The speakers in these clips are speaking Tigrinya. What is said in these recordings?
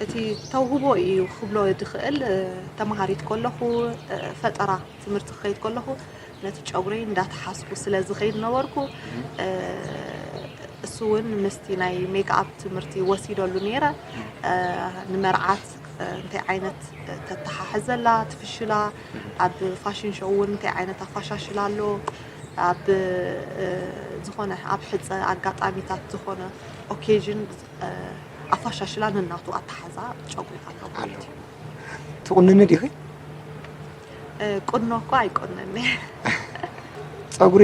እቲ ተውህቦ እዩ ክብሎ ዝኽእል። ተማሃሪት ከለኹ፣ ፈጠራ ትምህርቲ ክኸይድ ከለኹ፣ ነቲ ጨጉረይ እንዳተሓዝኩ ስለ ዝኸይድ ነበርኩ። እሱ እውን ምስቲ ናይ ሜክኣፕ ትምህርቲ ወሲደሉ ነይረ። ንመርዓት እንታይ ዓይነት ተተሓሕዘላ፣ ትፍሽላ፣ ኣብ ፋሽን ሾው እውን እንታይ ዓይነት ኣፋሻሽላ ኣሎ፣ ኣብ ዝኾነ ኣብ ሕፀ ኣጋጣሚታት፣ ዝኾነ ኦኬዥን ኣፋሻሽላ ነናቱ ኣተሓዛ ጨጉሪ ኣሎ ማለት እዩ። ትቑንኒ ዲኺ? ቁኖ እኮ ኣይቆነኒ። ፀጉሪ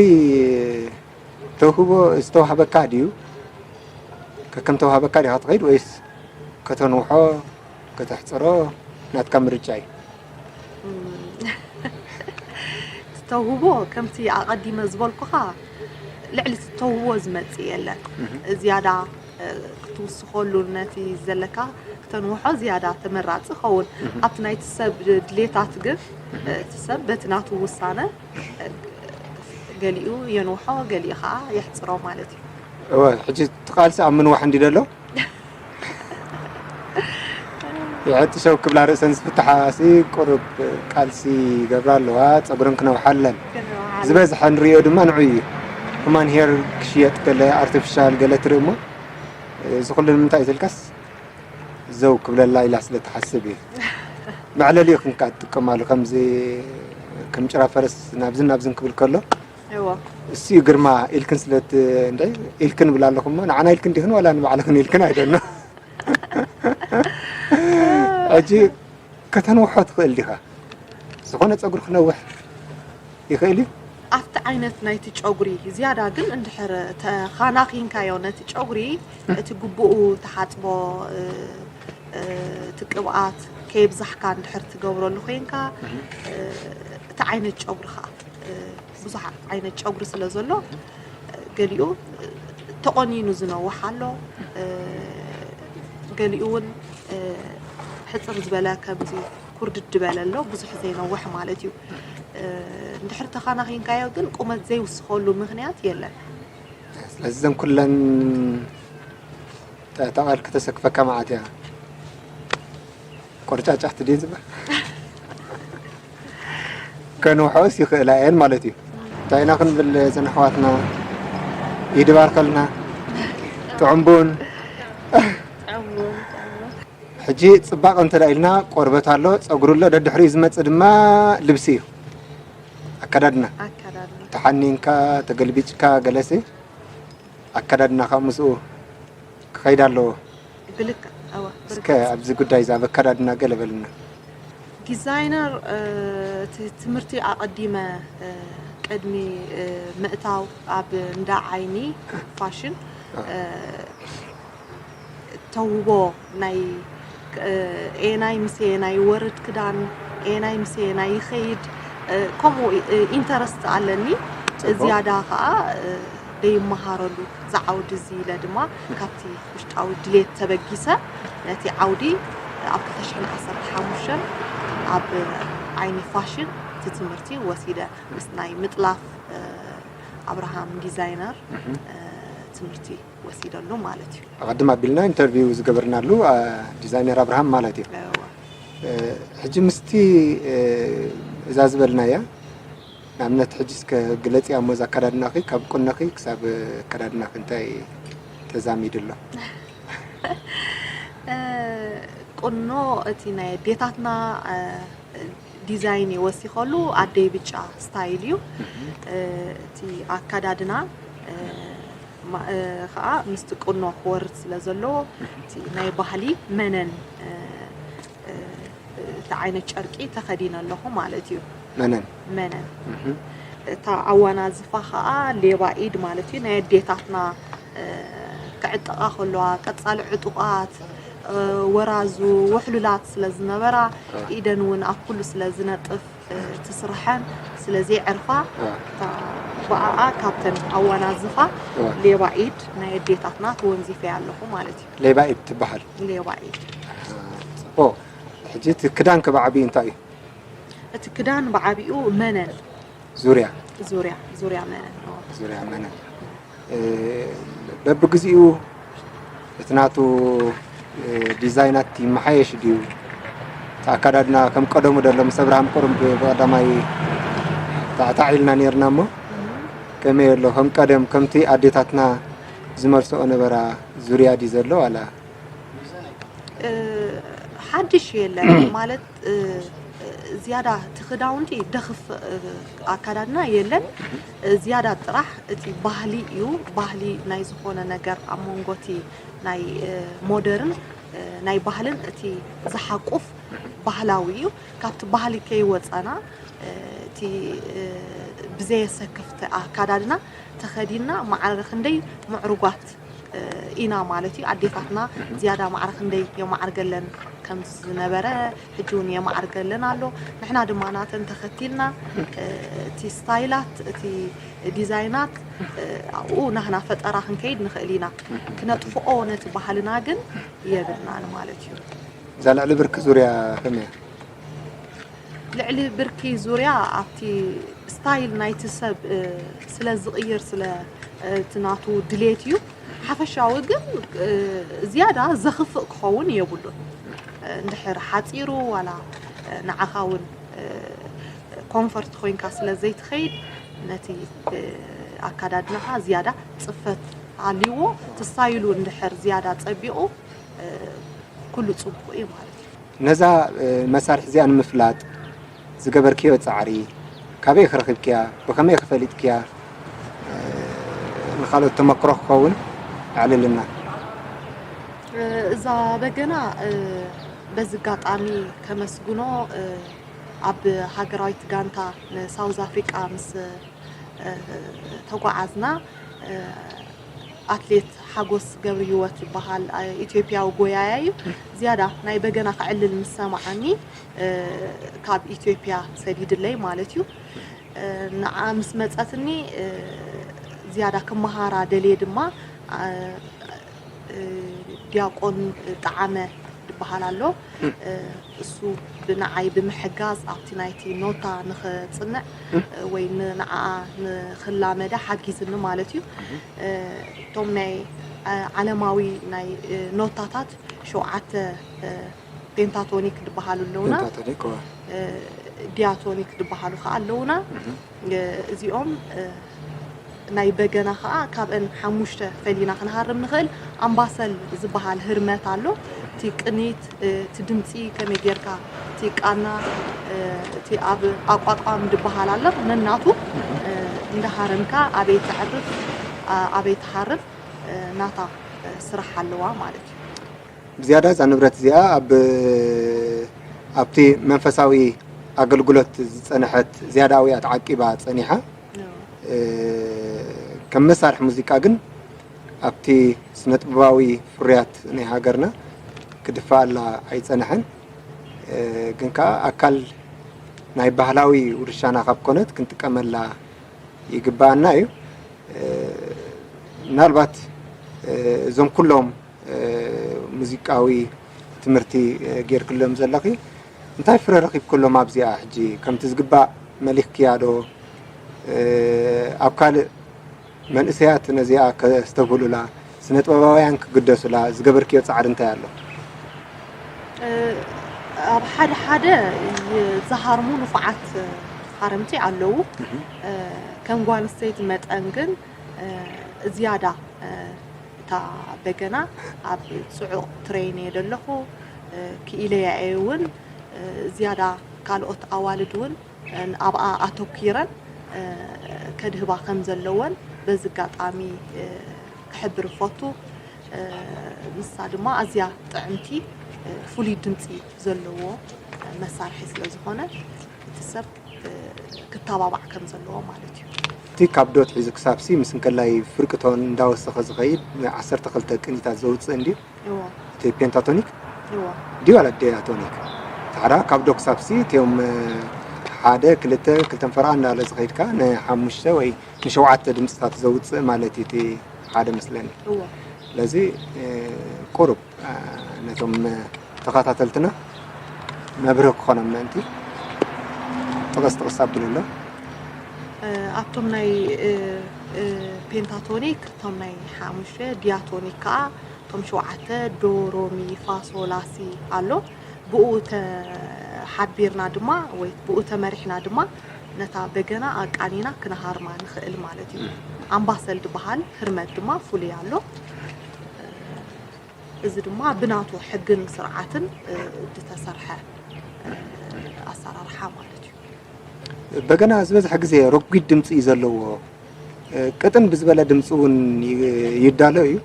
ተውህቦ ዝተዋህበካ ድዩ? ከከም ተዋህበካ ዲኻ ትኸይድ ወይስ ከተንውሖ ከተሕፅሮ ናትካ ምርጫ እዩ? ተውህቦ ከምቲ ኣቐዲመ ዝበልኩኻ ልዕሊ ተውህቦ ዝመፅእ የለን። ዝያዳ ክትውስኸሉ ነቲ ዘለካ ክተንውሖ ዝያዳ ተመራፂ ይኸውን። ኣብቲ ናይቲ ሰብ ድሌታት ግን እቲ ሰብ በቲ ናቱ ውሳነ ገሊኡ የንውሖ፣ ገሊኡ ከዓ የሕፅሮ ማለት እዩ። እወ፣ ሕጂ እቲ ቃልሲ ኣብ ምንዋሕ እንዲ ዘሎ ይዕጥሸው ክብላ ርእሰን ዝፍትሓ ሲ ቁሩብ ቃልሲ ይገብራ ኣለዋ፣ ፀጉረን ክነውሓለን። ዝበዝሐ ንሪኦ ድማ ንዑ እዩ። ሁማን ሄር ክሽየጥ ገለ ኣርቲፊሻል ገለ ትርኢ እሞ እዚ ኩሉ ንምንታይ እዩ ተልካስ ዘው ክብለላ ኢላ ስለ ትሓስብ እዩ። መዕለሊ እዩ ክንካ ትጥቀማሉ ከምዚ ከም ጭራ ፈረስ ናብዝን ናብዝን ክብል ከሎ እዎ እሱ እዩ ግርማ ኢልክን ስለ እንደ ኢልክን ብላ ኣለኹ እሞ ንዓና ኢልክን ዲኽን ዋላ ንባዕልኽን ኢልክን ኣይደኖ። ሕጂ ከተንውሖ ትኽእል ዲኻ? ዝኾነ ፀጉሪ ክነውሕ ይኽእል እዩ። ኣብቲ ዓይነት ናይቲ ጨጉሪ ዝያዳ ግን እንድሕር ተኻናኺንካዮ ነቲ ጨጉሪ እቲ ግቡኡ ተሓፅቦ እቲ ቅብኣት ከየብዛሕካ እንድሕር ትገብረሉ ኮይንካ እቲ ዓይነት ጨጉሪ ከዓ ብዙሕ ዓይነት ጨጉሪ ስለ ዘሎ ገሊኡ ተቆኒኑ ዝነውሕ ኣሎ፣ ገሊኡ እውን ሕፅር ዝበለ ከምዚ ኩርድድ ዝበለ ኣሎ፣ ብዙሕ ዘይነውሕ ማለት እዩ። እንድሕር ተኻናኺንካዮ ግን ቁመት ዘይውስኸሉ ምኽንያት የለን። ስለዚ ዘን ኩለን ጠ- ጠቐል ከተሰክፈካ መዓት እያ። ቆርጫጫ ክትድየን ዝበሃል ከንውሖስ ይኽእላ እየን ማለት እዩ። እንታይ ኢና ክንብል ዘን ኣሕዋትና ይድባርከልና ጥዑም ቡን። ሕጂ ፅባቐ እንተ ኢልና ቆርበት ኣሎ፣ ፀጉሪ ኣሎ፣ ደድሕሪኡ ዝመፅእ ድማ ልብሲ እዩ። ኣከዳድና ኣከዳድና ተሓኒንካ ተገልቢጭካ ገለሲ ኣከዳድናኻ ምስኡ ክኸይድ ኣለዎ። ብልክዕ እወ እስከ ኣብዚ ጉዳይ እዚ ኣብ ኣከዳድና ገለ በልና። ዲዛይነር እቲ ትምህርቲ ኣቐዲመ ቅድሚ ምእታው ኣብ እንዳ ዓይኒ ፋሽን ተውህቦ ናይ ኤናይ ምስ ኤናይ ይወርድ ክዳን ኤናይ ምስ ኤናይ ይኸይድ ከምኡ ኢንተረስት ኣለኒ። ዝያዳ ከዓ ደይመሃረሉ ዝዓውዲ እዚ ኢለ ድማ ካብቲ ውሽጣዊ ድሌት ተበጊሰ ነቲ ዓውዲ ኣብ ክልተ ሽሕን ዓሰርተ ሓሙሽተን ኣብ ዓይኒ ፋሽን እቲ ትምህርቲ ወሲደ ምስ ናይ ምጥላፍ ኣብርሃም ዲዛይነር ትምህርቲ ወሲደሉ ማለት እዩ። ኣቐድም ኣቢልና ኢንተርቪው ዝገበርናሉ ዲዛይነር ኣብርሃም ማለት እዩ። ሕጂ ምስቲ እዛ ዝበልናያ ንኣብነት ሕጂ እስከ ግለፅያ እሞ እዛ ኣከዳድናኺ ካብ ቁነኺ ክሳብ ኣከዳድናኺ እንታይ ተዛሚዱ ኣሎ? ቁኖ እቲ ናይ ኣዴታትና ዲዛይን እየ ወሲኸሉ ኣደይ ብጫ ስታይል እዩ እቲ ኣካዳድና ከዓ ምስቲ ቁኖ ክወርድ ስለ ዘለዎ እቲ ናይ ባህሊ መነን እቲ ዓይነት ጨርቂ ተኸዲነ ኣለኹ ማለት እዩ። መነን መነን እታ ኣዋናዝፋ ከዓ ሌባ ኢድ ማለት እዩ ናይ ኣዴታትና ክዕጠቓ ከለዋ ቀፃሊ ዕጡቓት ወራዙ ውሕሉላት ስለ ዝነበራ ኢደን እውን ኣብ ኩሉ ስለ ዝነጥፍ እቲ ስርሐን ስለ ዘይዕርፋ ብኣኣ ካብተን ኣዋናዝፋ ሌባ ኢድ ናይ ኣዴታትና ተወንዚፈያ ኣለኹ ማለት እዩ። ሌባ ኢድ ትበሃል። ሌባ ኢድ። ፅቡቕ። ሕጂ እቲ ክዳን ከ ብዓብዩ እንታይ እዩ? እቲ ክዳን ብዓብኡ መነን ዙርያ ዙርያ ዙርያ መነን ዙርያ መነን በብግዚኡ እቲ ናቱ ዲዛይናት ይመሓየሽ ድዩ? እቲ ኣካዳድና ከም ቀደሙ ደሎ ምስ ኣብርሃም ቁሩብ ብቐዳማይ ታዕታዕ ኢልና ነይርና እሞ ከመይ ኣሎ? ከም ቀደም ከምቲ ኣዴታትና ዝመልስኦ ነበራ ዙርያ ድዩ ዘሎ ዋላ? ሓድሽ የለን ማለት ዝያዳ እቲ ክዳውንቲ ደኽፍ ኣካዳድና የለን። ዝያዳ ጥራሕ እቲ ባህሊ እዩ። ባህሊ ናይ ዝኾነ ነገር ኣብ መንጎ እቲ ናይ ሞደርን ናይ ባህልን እቲ ዝሓቁፍ ባህላዊ እዩ። ካብቲ ባህሊ ከይወፀና እቲ ብዘየሰክፍ ኣካዳድና ተኸዲንና ማዕረ ክንደይ ምዕሩጓት ኢና ማለት እዩ። ኣዴታትና ዝያዳ ማዕረ ክንደይ የማዕርገለን ከም ዝነበረ ሕጂ እውን የማዕርገለን ኣሎ። ንሕና ድማ ናተን ተኸቲልና እቲ ስታይላት እቲ ዲዛይናት ኣብኡ ናህና ፈጠራ ክንከይድ ንኽእል ኢና። ክነጥፍኦ ነቲ ባህልና ግን የብልናን ማለት እዩ። እዛ ልዕሊ ብርኪ ዙርያ ከመያ? ልዕሊ ብርኪ ዙርያ ኣብቲ ስታይል ናይቲ ሰብ ስለ ዝቕይር ስለ እቲ ናቱ ድሌት እዩ። ሓፈሻዊ ግን ዝያዳ ዘኽፍእ ክኸውን የብሉን። እንድሕር ሓፂሩ ዋላ ንዓኻ እውን ኮንፈርት ኮይንካ ስለ ዘይትኸይድ ነቲ ኣካዳድናኻ ዝያዳ ፅፈት ኣልዎ። እቲ ስታይሉ እንድሕር ዝያዳ ፀቢቑ ኩሉ ፅቡቕ እዩ ማለት እዩ። ነዛ መሳርሒ እዚኣ ንምፍላጥ ዝገበርክዮ ፃዕሪ ካበይ ክረኺብክያ? ብኸመይ ክፈሊጥክያ? ንካልኦት ተመክሮ ክኸውን ኣዕልልና። እዛ በገና በዚ ኣጋጣሚ ከመስግኖ ኣብ ሃገራዊት ጋንታ ንሳውዝ ኣፍሪቃ ምስ ተጓዓዝና ኣትሌት ሓጎስ ገብረህይወት ይበሃል። ኢትዮጵያዊ ጎያያ እዩ። ዝያዳ ናይ በገና ከዕልል ምስ ሰማዓኒ ካብ ኢትዮጵያ ሰዲድለይ ማለት እዩ። ንዓ ምስ መፀትኒ ዝያዳ ክመሃራ ደልየ ድማ ዲያቆን ጣዓመ ዝበሃል ኣሎ። እሱ ብንዓይ ብምሕጋዝ ኣብቲ ናይቲ ኖታ ንኽፅንዕ ወይ ንዓኣ ንኽላመዳ ሓጊዝኒ ማለት እዩ። እቶም ናይ ዓለማዊ ናይ ኖታታት ሸውዓተ ፔንታቶኒክ ዝበሃሉ ኣለውና፣ ፔንታቶኒክ እዋ። ዲያቶኒክ ዝበሃሉ ከዓ ኣለውና። እዚኦም ናይ በገና ከዓ ካብአን ሓሙሽተ ፈሊና ክንሃርም ንኽእል። ኣምባሰል ዝበሃል ህርመት ኣሎ። እቲ ቅኒት፣ እቲ ድምፂ ከመይ ጌርካ፣ እቲ ቃና፣ እቲ ኣብ ኣቋቋም ዝበሃል ኣሎ። ነናቱ እንዳሃረምካ ኣበይ ተዕርፍ፣ ኣበይ ትሃርም ናታ ስራሕ ኣለዋ ማለት እዩ። ብዝያዳ እዛ ንብረት እዚኣ ኣብ ኣብቲ መንፈሳዊ ኣገልግሎት ዝጸንሐት ዝያዳ ኣብያ ተዓቂባ ጸኒሓ። ከም መሳርሒ ሙዚቃ ግን ኣብቲ ስነጥበባዊ ፍርያት ናይ ሃገርና ክድፋኣላ ኣይጸንሐን። ግን ከኣ ኣካል ናይ ባህላዊ ውርሻና ካብ ኮነት ክንጥቀመላ ይግባኣና እዩ። ምናልባት እዞም ኩሎም ሙዚቃዊ ትምህርቲ ጌርክሎም ዘለኺ እንታይ ፍረ ረኺብክሎም ኣብዚኣ ሕጂ ከምቲ ዝግባእ መሊኽክያ ዶ? ኣብ ካልእ መንእሰያት ነዚኣ ከስተብህሉላ፣ ስነ ጥበባውያን ክግደሱላ ዝገበርክዮ ጻዕሪ እንታይ ኣሎ? ኣብ ሓደ ሓደ ዝሃርሙ ንፉዓት ሃረምቲ ኣለዉ። ከም ጓል ኣንስተይቲ መጠን ግን ዝያዳ እታ በገና ኣብ ጽዑቕ ትሬን እየ ዘለኹ። ክኢለያ እየ እውን ዝያዳ ካልኦት ኣዋልድ እውን ኣብኣ ኣተኲረን ከድህባ ከም ዘለወን በዚ ኣጋጣሚ ክሕብር እፈቱ። ንሳ ድማ ኣዝያ ጥዕምቲ ፍሉይ ድምፂ ዘለዎ መሳርሒ ስለ ዝኾነ እቲ ሰብ ክተባባዕ ከም ዘለዎ ማለት እዩ። እቲ ካብ ዶ ኣትሒዙ ክሳብሲ ምስ እንከላይ ፍርቂ ቶን እንዳወሰኸ ዝኸይድ ዓሰርተ ክልተ ቅኒታት ዘውፅእ እንድዩ። እዎ እቲ ፔንታቶኒክ እዎ ድዩ ዋላ ዲያቶኒክ? ታሕዳ ካብ ዶ ክሳብሲ እቲኦም ሓደ ክልተ ክልተን ፈረቓ እንዳለ ዝኸይድካ ንሓሙሽተ ወይ ንሸውዓተ ድምፅታት ዘውፅእ ማለት እዩ እቲ ሓደ መስለኒ። እዎ ስለዚ ቁሩብ ነቶም ተኸታተልትና መብርህ ክኾኖም ምእንቲ ጥቕስ ጥቕስ ኣብሉሎም። ኣብቶም ናይ ፔንታቶኒክ እቶም ናይ ሓሙሽተ ዲያቶኒክ ከዓ እቶም ሸውዓተ ዶ፣ ሮ፣ ሚ፣ ፋ፣ ሶ፣ ላ፣ ሲ ኣሎ። ብኡ ተሓቢርና ድማ ወይ ብኡ ተመሪሕና ድማ ነታ በገና ኣቃኒና ክነሃርማ ንኽእል ማለት እዩ። ኣምባሰል ዝበሃል ህርመት ድማ ፍሉይ ኣሎ። እዚ ድማ ብናቱ ሕግን ስርዓትን ዝተሰርሐ ኣሰራርሓ ማለት እዩ። በገና ዝበዝሐ ግዜ ረጒድ ድምፂ እዩ ዘለዎ። ቅጥን ብዝበለ ድምፂ እውን ይ- ይዳሎ እዩ።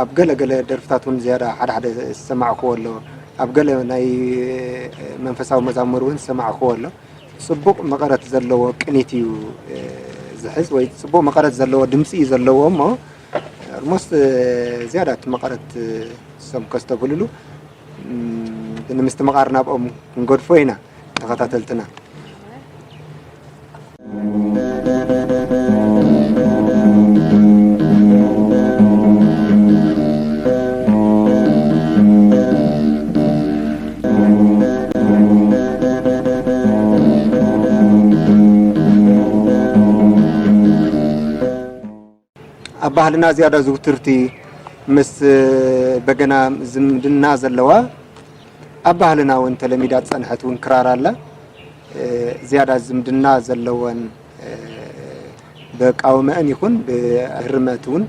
ኣብ ገለ ገለ ደርፍታት እውን ዝያዳ ሓደ ሓደ ዝሰማዕክዎ ኣሎ። ኣብ ገለ ናይ መንፈሳዊ መዛሙር እውን ዝሰማዕክዎ ኣሎ። ፅቡቕ መቐረት ዘለዎ ቅኒት እዩ ዝሕዝ ወይ ፅቡቕ መቐረት ዘለዎ ድምፂ እዩ ዘለዎ እሞ ኦልሞስት ዝያዳ እቲ መቐረት ሰም ከስተብህልሉ ንምስትምቓር ናብኦም ክንገድፎ ኢና ተኸታተልትና። ኣብ ባህልና ዝያዳ ዝውትርቲ ምስ በገና ዝምድና ዘለዋ ኣብ ባህልና እውን ተለሚዳ ዝፀንሐት እውን ክራር ኣላ። ዝያዳ ዝምድና ዘለወን ብኣቃውመአን ይኹን ብህርመት እውን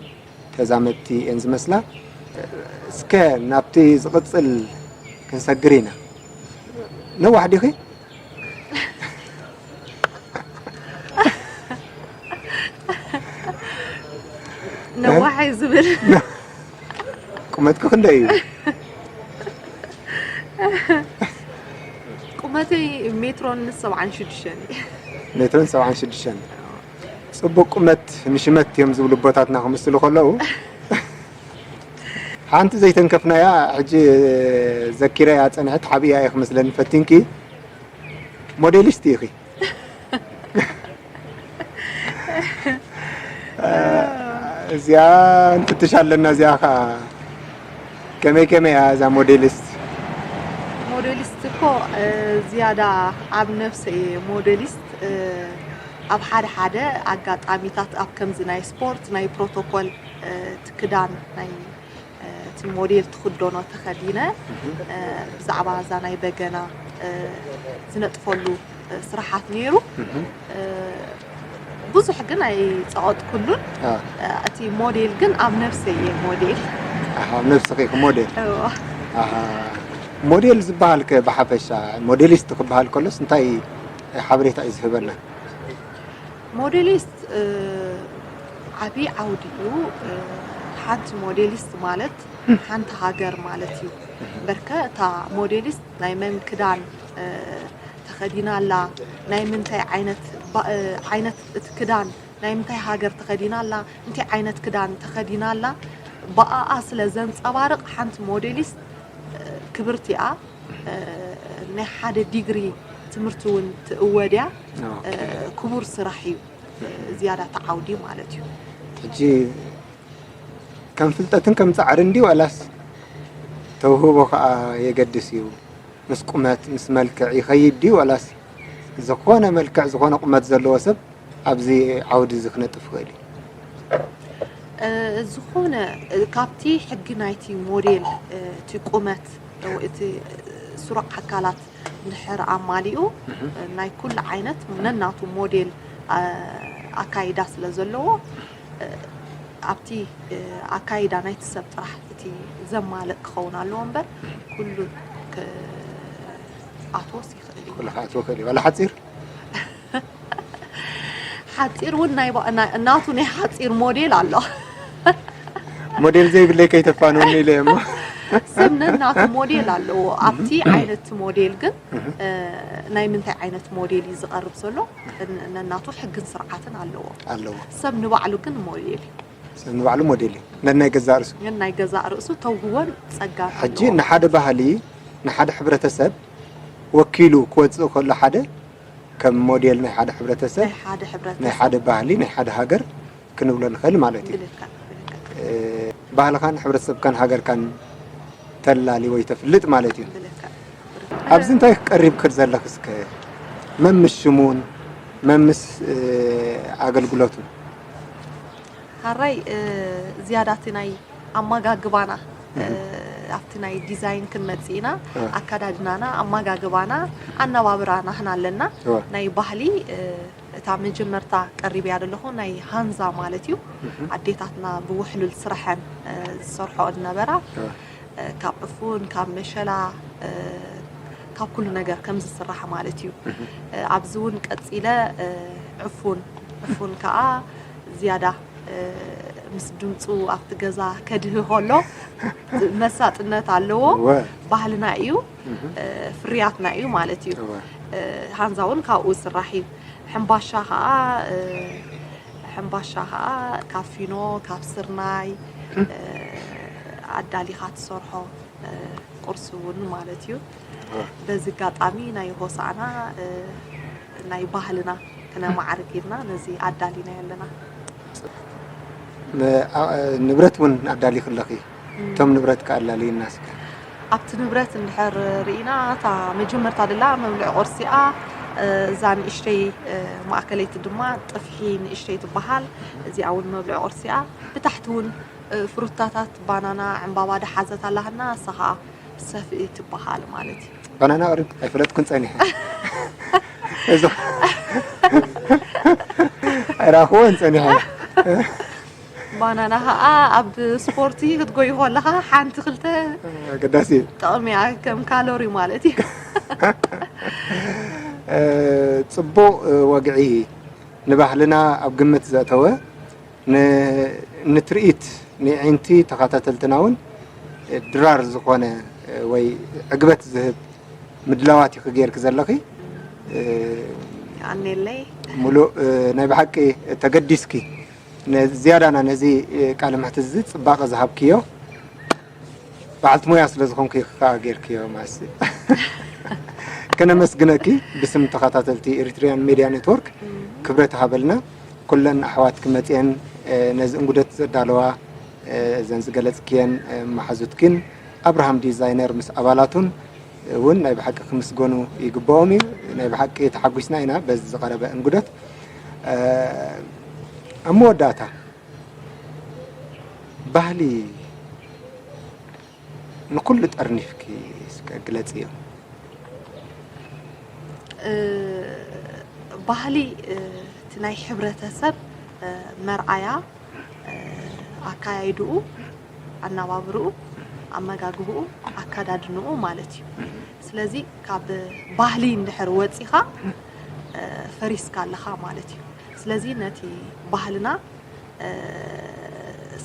ተዛመድቲ እየን ዝመስላ። እስከ ናብቲ ዝቕፅል ክንሰግር ኢና። ነዋሕ ዲኺ? ነዋሕ እዩ ዝብል። ቁመትኪ ክንደይ እዩ? ቁመተይ ሜትሮን ሰብዓን ሽዱሽተን እዩ። ሜትሮን ሰብዓን ሽዱሽተን። ፅቡቅ ቁመት ንሽመት እዮም ዝብሉ ኣቦታትና ክምስሉ ከለዉ። ሓንቲ ዘይተንከፍናያ ሕጂ ዘኪረያ ፀንሐት ሓብያ እየ ክመስለኒ ፈቲንኪ። ሞዴሊስት ኢኺ። እዚኣ ንፍትሽ ኣለና። እዚኣ ከዓ ከመይ ከመይ እያ እዛ ሞዴሊስት? ሞዴሊስት እኮ ዝያዳ ኣብ ነብሰ እየ ሞዴሊስት። ኣብ ሓደ ሓደ ኣጋጣሚታት ኣብ ከምዚ ናይ ስፖርት ናይ ፕሮቶኮል እቲ ክዳን ናይ እቲ ሞዴል ትኽደኖ ተኸዲነ ብዛዕባ እዛ ናይ በገና ዝነጥፈሉ ስራሓት ነይሩ። ብዙሕ ግን ኣይፀቐጥኩሉን። እቲ ሞዴል ግን ኣብ ነብሰይ እየ ሞዴል። ኣብ ነብስኺ ሞዴል። ሞዴል ዝበሃል ከ ብሓፈሻ ሞዴሊስት ክበሃል ከሎስ እንታይ ሓበሬታ እዩ ዝህበና? ሞዴሊስት ዓብዪ ዓውዲ እዩ። ሓንቲ ሞዴሊስት ማለት ሓንቲ ሃገር ማለት እዩ። በርከ እታ ሞዴሊስት ናይ መን ክዳን ተኸዲና ኣላ፣ ናይ ምንታይ ዓይነት ዓይነት እቲ ክዳን ናይ ምንታይ ሃገር ተኸዲና ኣላ፣ እንታይ ዓይነት ክዳን ተኸዲና ኣላ፣ ብኣኣ ስለ ዘንፀባርቕ ሓንቲ ሞዴሊስት ክብርቲ እያ። ናይ ሓደ ዲግሪ ትምህርቲ እውን ትእወድ እያ። ክቡር ስራሕ እዩ። ዝያዳ ተዓውዲ ማለት እዩ። ሕጂ ከም ፍልጠትን ከም ፃዕርን ድዩ ዋላስ ተውህቦ ከዓ የገድስ እዩ? ምስ ቁመት ምስ መልክዕ ይኸይድ ድዩ ዋላስ ዝኾነ መልክዕ ዝኾነ ቁመት ዘለዎ ሰብ ኣብዚ ዓውዲ እዚ ክነጥፍ ይኽእል እዩ? ዝኾነ ካብቲ ሕጊ ናይቲ ሞዴል እቲ ቁመት እቲ ስሩዕ ኣካላት እንድሕር ኣማሊኡ ናይ ኩሉ ዓይነት ነናቱ ሞዴል ኣካይዳ ስለ ዘለዎ ኣብቲ ኣካይዳ ናይቲ ሰብ ጥራሕ እቲ ዘማልእ ክኸውን ኣለዎ እምበር ኩሉ ክኣትዎስ ይኽእል እዩ። ኩሉ ክኣትዎ ይኽእል እዩ። ዋላ ሓፂር ሓፂር እውን ናይ እናቱ ናይ ሓፂር ሞዴል ኣሎ። ሞዴል ዘይብለይ ከይተፋንወኒ ኢለ እሞ ሰብ ነናቱ ሞዴል ኣለዎ። ኣብቲ ዓይነት ሞዴል ግን ናይ ምንታይ ዓይነት ሞዴል እዩ ዝቐርብ ዘሎ ነናቱ ሕግን ስርዓትን ኣለዎ። ኣለዎ። ሰብ ንባዕሉ ግን ሞዴል እዩ። ሰብ ንባዕሉ ሞዴል እዩ። ነናይ ገዛእ ርእሱ ግን ናይ ገዛእ ርእሱ ተውህቦን ጸጋን ሕጂ ኣለዎ። ንሓደ ባህሊ ንሓደ ሕብረተሰብ ወኪሉ ክወፅእ ከሎ ሓደ ከም ሞዴል ናይ ሓደ ሕብረተሰብ ናይ ሓደ ሕብረተሰብ ናይ ሓደ ባህሊ ናይ ሓደ ሃገር ክንብሎ ንኽእል ማለት እዩ። ብልክዕ ብልክዕ እ፣ ባህልኻን ሕብረተሰብካን ሃገርካን ተላሊ ወይ ተፍልጥ ማለት እዩ። ብልክዕ ኣብዚ እንታይ ክቀሪብ ክድ ዘለኽስ ከ መምስ ሽሙን መምስ እ፣ ኣገልግሎቱን ሓራይ እ፣ ዝያዳ እቲ ናይ ኣመጋግባና ኣብቲ ናይ ዲዛይን ክንመጽእ ኢና። ኣካዳድናና፣ ኣመጋግባና፣ ኣነባብራና ህና ኣለና። ናይ ባህሊ እታ መጀመርታ ቀሪብያ ዘለኹ ናይ ሃንዛ ማለት እዩ። ኣዴታትና ብውሕሉል ስራሐን ዝሰርሖኦ ዝነበራ ካብ ዕፉን፣ ካብ መሸላ፣ ካብ ኩሉ ነገር ከም ዝስራሕ ማለት እዩ። ኣብዚ እውን ቀጺለ ዕፉን፣ ዕፉን ከዓ ዝያዳ ምስ ድምፁ ኣብቲ ገዛ ከድህ ከሎ መሳጥነት ኣለዎ። ባህልና እዩ፣ ፍርያትና እዩ ማለት እዩ። ሃንዛ እውን ካብኡ ዝስራሕ እዩ። ሕምባሻ ከዓ ሕምባሻ ከዓ ካብ ፊኖ፣ ካብ ስርናይ ኣዳሊኻ ትሰርሖ ቁርሲ እውን ማለት እዩ። በዚ ኣጋጣሚ ናይ ሆሳዕና ናይ ባህልና ክነማዕርግ ኢልና ነዚ ኣዳሊና ኣለና። ንብረት እውን ኣዳሊኺ ኣለኺ። እቶም ንብረት ከኣላልይና እስከ። ኣብቲ ንብረት እንድሕር ርኢና፣ እታ መጀመርታ ደላ መብልዒ ቁርሲኣ፣ እዛ ንእሽተይ ማእከለይቲ ድማ ጥፍሒ ንእሽተይ ትበሃል። እዚኣ እውን መብልዒ ቁርሲኣ። ብታሕቲ እውን ፍሩታታት፣ ባናና፣ ዕምባባ ደሓዘት ኣላህና፣ እሳ ኸዓ ሰፍኢ ትበሃል ማለት እዩ። ባናና ቅሪብ ኣይፈለጥኩን ጸኒሐ። እዞ ኣይራኽወን ጸኒሐ። ባናና ኸዓ ኣብ ስፖርቲ ክትጎይ ከለኻ ሓንቲ ክልተ ኣገዳሲ እዩ። ጥቕሚ እያ፣ ከም ካሎሪ ማለት እዩ። ጽቡቕ ወግዒ ንባህልና ኣብ ግምት ዘእተወ ንትርኢት ንዒንቲ ተኸታተልትና እውን ድራር ዝኾነ ወይ ዕግበት ዝህብ ምድላዋት ኢኺ ጌርኪ ዘለኺ። ኣኔለይ ሙሉእ ናይ ብሓቂ ተገዲስኪ ዝያዳና ነዚ ቃለ መሕትት እዚ ጽባቐ ዝሃብክዮ በዓልቲ ሞያ ስለ ዝኾንኩ ኢኺ ከዓ ጌርክዮ። ማሲ ከነመስግነኪ ብስም ተኸታተልቲ ኤሪትሪያን ሜድያ ኔትወርክ ክብረት ሃበልና። ኩለን ኣሕዋትኪ መጺኤን ነዚ እንጉደት ዘዳለዋ እዘን ዝገለጽክየን መሓዙትኪን ኣብርሃም ዲዛይነር ምስ ኣባላቱን እውን ናይ ብሓቂ ክምስገኑ ይግብኦም እዩ። ናይ ብሓቂ ተሓጒስና ኢና በዚ ዝቐረበ እንጉደት። ኣብ መወዳእታ ባህሊ ንኩሉ ጠርኒፍኪ እስከ ግለጽዮ። ባህሊ እቲ ናይ ሕብረተሰብ መርኣያ፣ ኣካያይድኡ፣ ኣነባብርኡ፣ ኣመጋግብኡ፣ ኣካዳድንኡ ማለት እዩ። ስለዚ ካብ ባህሊ እንድሕር ወፂኻ ፈሪስካ ኣለኻ ማለት እዩ። ስለዚ ነቲ ባህልና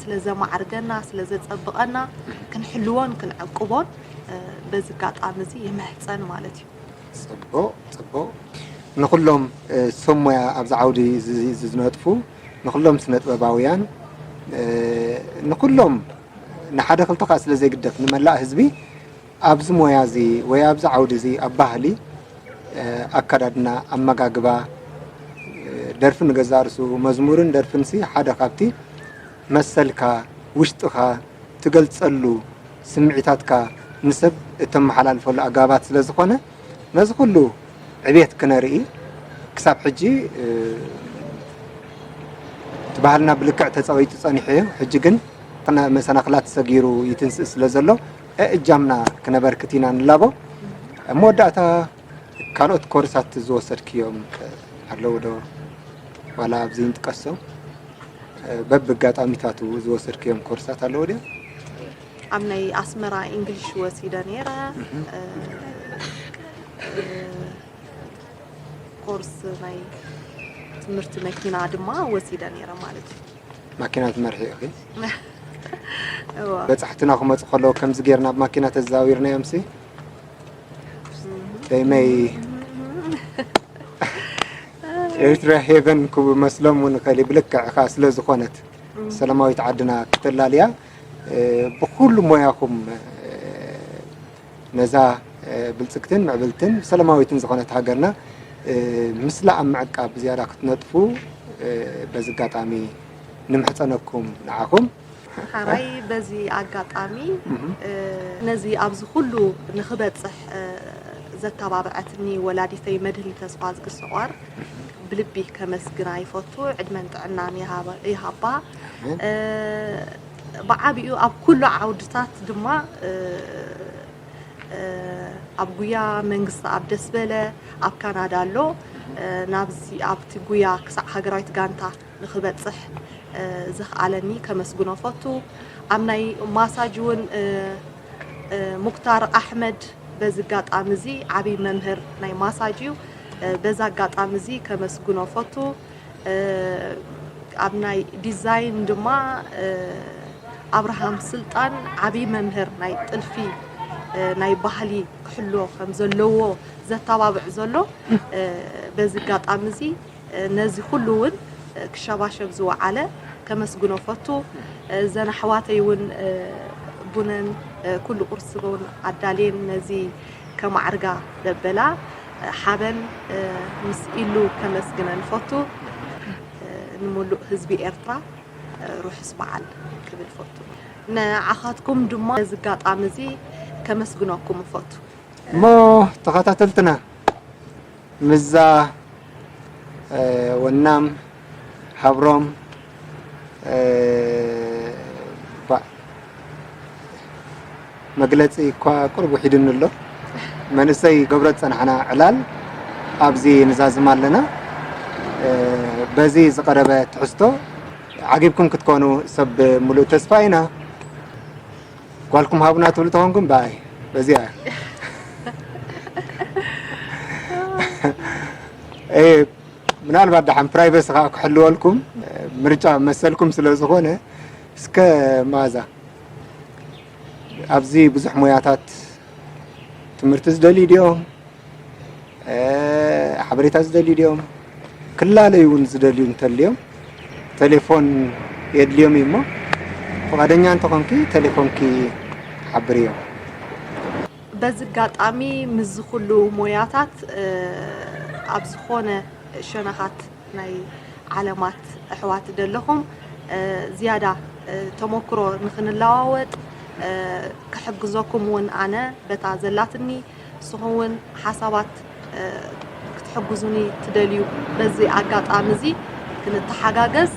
ስለ ዘማዕርገና፣ ስለ ዘጸብቐና ክንሕልዎን ክንዕቅቦን በዚ ኣጋጣሚ እዚ ይምሕጸን ማለት እዩ። ጽቡቕ ጽቡቕ። ንኹሎም ሰብ ሞያ ኣብዚ ዓውዲ እዚ ዝነጥፉ፣ ንኹሎም ስነጥበባውያን፣ ንኹሎም ንሓደ ክልተ ከኣ ስለ ዘይግደፍ ንመላእ ህዝቢ ኣብዚ ሞያ እዚ ወይ ኣብዚ ዓውዲ እዚ ኣብ ባህሊ ኣከዳድና፣ ኣመጋግባ፣ ደርፊ ንገዛእ ርእሱ መዝሙርን ደርፍንሲ ሓደ ካብቲ መሰልካ ውሽጥኻ ትገልጸሉ ስምዒታትካ ንሰብ እተመሓላልፈሉ ኣገባባት ስለ ዝኾነ ነዚ ኩሉ ዕቤት ክነርኢ ክሳብ ሕጂ እቲ ባህልና ብልክዕ ተጸቒጡ ጸኒሑ እዩ። ሕጂ ግን መሰናኽላት ሰጊሩ ይትንስእ ስለ ዘሎ እእጃምና ክነበርክት ኢና ንላቦ። ኣብ መወዳእታ ካልኦት ኮርሳት ዝወሰድክዮም ኣለዉ ዶ? ዋላ ኣብዚ ንጥቀሶም በብኣጋጣሚታቱ ዝወሰድክዮም ኮርሳት ኣለዉ ድዮም? ኣብ ናይ ኣስመራ ኢንግሊሽ ወሲደ ነይረ። ኮርስ ናይ ትምህርቲ መኪና ድማ ወሲደ ነይረ ማለት እዩ። ማኪና ትመርሒ ኢኺ? በጻሕትና ክመጹ ከለዉ ከምዚ ጌርና ብ ማኪና ተዛዊርናዮም ሲ ደይመይ ኤርትራ ሄቨን ክመስሎም እውን ይኽእል እዩ። ብልክዕ ከኣ ስለ ዝኾነት ሰላማዊት ዓድና ክተላልያ ብኹሉ ሞያኹም ነዛ ብልጽግትን ምዕብልትን ሰላማዊትን ዝኾነት ሃገርና ምስላ ኣብ ምዕቃብ ዝያዳ ክትነጥፉ በዚ ኣጋጣሚ ንምሕጸነኩም ንዓኹም። ሓራይ በዚ ኣጋጣሚ ነዚ ኣብዚ ኩሉ ንኽበጽሕ ዘተባብዐትኒ ወላዲተይ መድህን ተስፋዝጊ ስቋር ብልቢ ከመስግና ይፈቱ። ዕድመን ጥዕናን ይሃባ። ብዓቢኡ ኣብ ኩሉ ዓውድታት ድማ፣ እ፣ እ፣ ኣብ ጉያ መንግስቲ ኣብ ደስበለ ኣብ ካናዳ ኣሎ። እ፣ ናብዚ ኣብቲ ጉያ ክሳዕ ሃገራዊት ጋንታ ንኽበጽሕ፣ እ፣ ዘኽኣለኒ ከመስግኖ ፈቱ። ኣብ ናይ ማሳጅ እውን፣ እ፣ እ፣ ሙክታር ኣሕመድ በዚ ኣጋጣሚ እዚ ዓብዪ መምህር ናይ ማሳጅ እዩ። እ፣ በዚ ኣጋጣሚ እዚ ከመስግኖ ፈቱ። እ፣ ኣብ ናይ ዲዛይን ድማ፣ እ፣ ኣብርሃም ስልጣን ዓብዪ መምህር ናይ ጥልፊ፣ እ፣ ናይ ባህሊ ክሕልዎ ከም ዘለዎ ዘተባብዕ ዘሎ፣ እ፣ በዚ ኣጋጣሚ እዚ፣ እ፣ ነዚ ኩሉ እውን፣ እ፣ ክሸባሸብ ዝወዓለ ከመስግኖ ፈቱ። እ፣ እዘን ኣሕዋተይ እውን፣ እ፣ ቡነን፣ እ፣ ኩሉ ቁርሲ እውን ኣዳልየን ነዚ ከማዕርጋ ዘበላ፣ እ፣ ሓበን፣ እ፣ ምስ ኢሉ ከመስግነን ፈቱ። እ፣ ንምሉእ ህዝቢ ኤርትራ፣ እ፣ ርሑስ በዓል ክብል ፈቱ። ንዓኻትኩም ድማ ነዚ ኣጋጣሚ እዚ ከመስግነኩም ፈቱ። እሞ ተኸታተልትና፣ ምዛ፣ እ፣ ወናም፣ ሃብሮም፣ እ፣ ባ-፣ መግለጺ እኳ ቁሩብ ውሒዱኒ ኣሎ። መንእሰይ ገብሮ ዝጸናሕና ዕላል ኣብዚ ንዛዝም ኣለና። እ፣ በዚ ዝቐረበ ትሕዝቶ ዓጊብኩም ክትኮኑ ሰብ ምሉእ ተስፋ ኢና። ጓልኩም ሃቡና ትብሉ ተኾንኩም፣ ባይ፣ በዚኣ። እ፣ ምናልባት ደሓን ፕራይቨሲ ከዓ ክሕልወልኩም፣ ምርጫ መሰልኩም ስለ ዝኾነ፣ እስከ መኣዛ፣ ኣብዚ ብዙሕ ሞያታት ትምህርቲ ዝደልዩ ድዮም? እ፣ ሓበሬታ ዝደልዩ ድዮም? ክላለዩ እውን ዝደልዩ እንተልዮም፣ ቴሌፎን የድልዮም እዩ እሞ፣ ፍቓደኛ እንተኾንኪ ቴሌፎንኪ ሓብርዮም። በዚ ኣጋጣሚ ምስዚ ኩሉ ሞያታት፣ እ፣ ኣብ ዝኾነ ሸነኻት ናይ ዓለማት ኣሕዋት ደለኹም፣ እ፣ ዝያዳ፣ እ፣ ተመክሮ ንኽንለዋወጥ፣ እ፣ ክሕግዘኩም እውን ኣነ በታ ዘላትኒ፣ ንስኹም እውን ሓሳባት፣ እ፣ ክትሕግዙኒ ትደልዩ፣ በዚ ኣጋጣሚ እዚ ክንተሓጋገዝ፣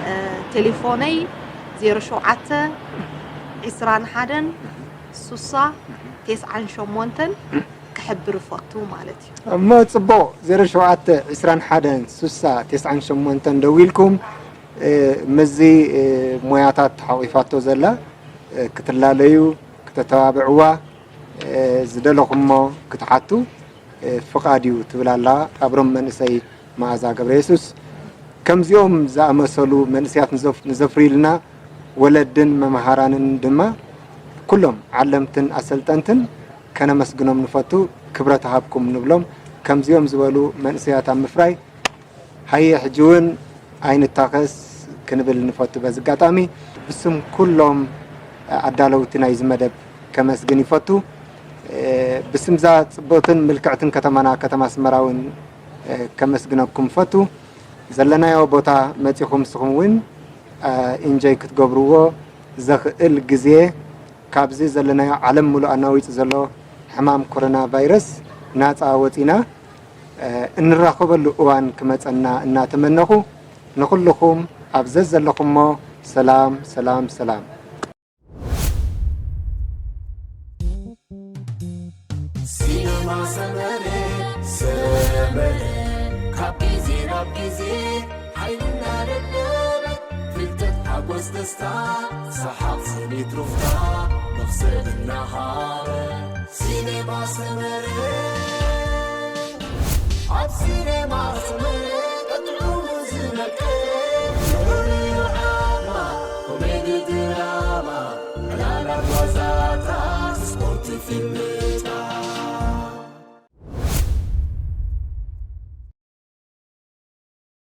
እ፣ ቴሌፎነይ ዜሮ ሸውዓተ ዒስራን ሓደን ስሳ ተስዓን ሸሞንተን ክሕብር እፈቱ ማለት እዩ። እሞ ጽቡቕ፣ ዜሮ ሸውዓተ ዒስራን ሓደን ስሳ ተስዓን ሸሞንተን ደዊልኩም፣ እ፣ ምስዚ፣ እ፣ ሞያታት ተሓቒፋቶ ዘላ፣ እ፣ ክትላለዩ፣ ክተተባብዕዋ፣ እ፣ ዝደለኹሞ ክትሓቱ፣ እ፣ ፍቓድ እዩ ትብል ኣላ ኣብሮም መንእሰይ መኣዛ ገብረየሱስ። ከምዚኦም ዝኣመሰሉ መንእሰያት ንዘፍ-፣ ንዘፍርዩልና ወለድን መምሃራንን ድማ ኩሎም ዓለምትን ኣሰልጠንትን ከነመስግኖም ንፈቱ። ክብረት ሃብኩም ንብሎም። ከምዚኦም ዝበሉ መንእሰያት ኣብ ምፍራይ ሃየ ሕጂ እውን ኣይንታኸስ ክንብል ንፈቱ። በዚ ኣጋጣሚ ብስም ኩሎም ኣዳለውቲ ናይዚ መደብ ከመስግን ይፈቱ። እ፣ ብስምዛ ጽብቕትን ምልክዕትን ከተማና ከተማ ኣስመራ እውን፣ እ፣ ከመስግነኩም ፈቱ። ዘለናዮ ቦታ መጺኹም ንስኹም እውን፣ እ፣ ኢንጆይ ክትገብርዎ ዘኽእል ግዜ፣ ካብዚ ዘለናዮ ዓለም ሙሉእ ኣናዊጹ ዘሎ ሕማም ኮሮና ቫይረስ ናጻ ወጺና፣ እ፣ እንራኸበሉ እዋን ክመጸና እናተመነኹ፣ ንኹልኹም ኣብ ዘዘለኹሞ ሰላም፣ ሰላም፣ ሰላም። ሲነማ ሰመረ፣ ሰመረ፣ ካብ ግዜ ናብ ግዜ ሓይልና ደለበ፣ ፍልጠት፣ ሓጎስ፣ ደስታ፣ ሰሓቕ፣ ስኒት፣ ሩፍታ፣ መኽሰብ እናሃበ። ሲነማ ሰመረ፣ ኣብ ሲነማ ሰመረ ጥዑም ዝመቀ፣ ፍሉይ ዓማ፣ ኮሜዲ፣ ድራማ፣ ዕላላት፣ ዋዛታት፣ ስፖርት፣ ፊልም፣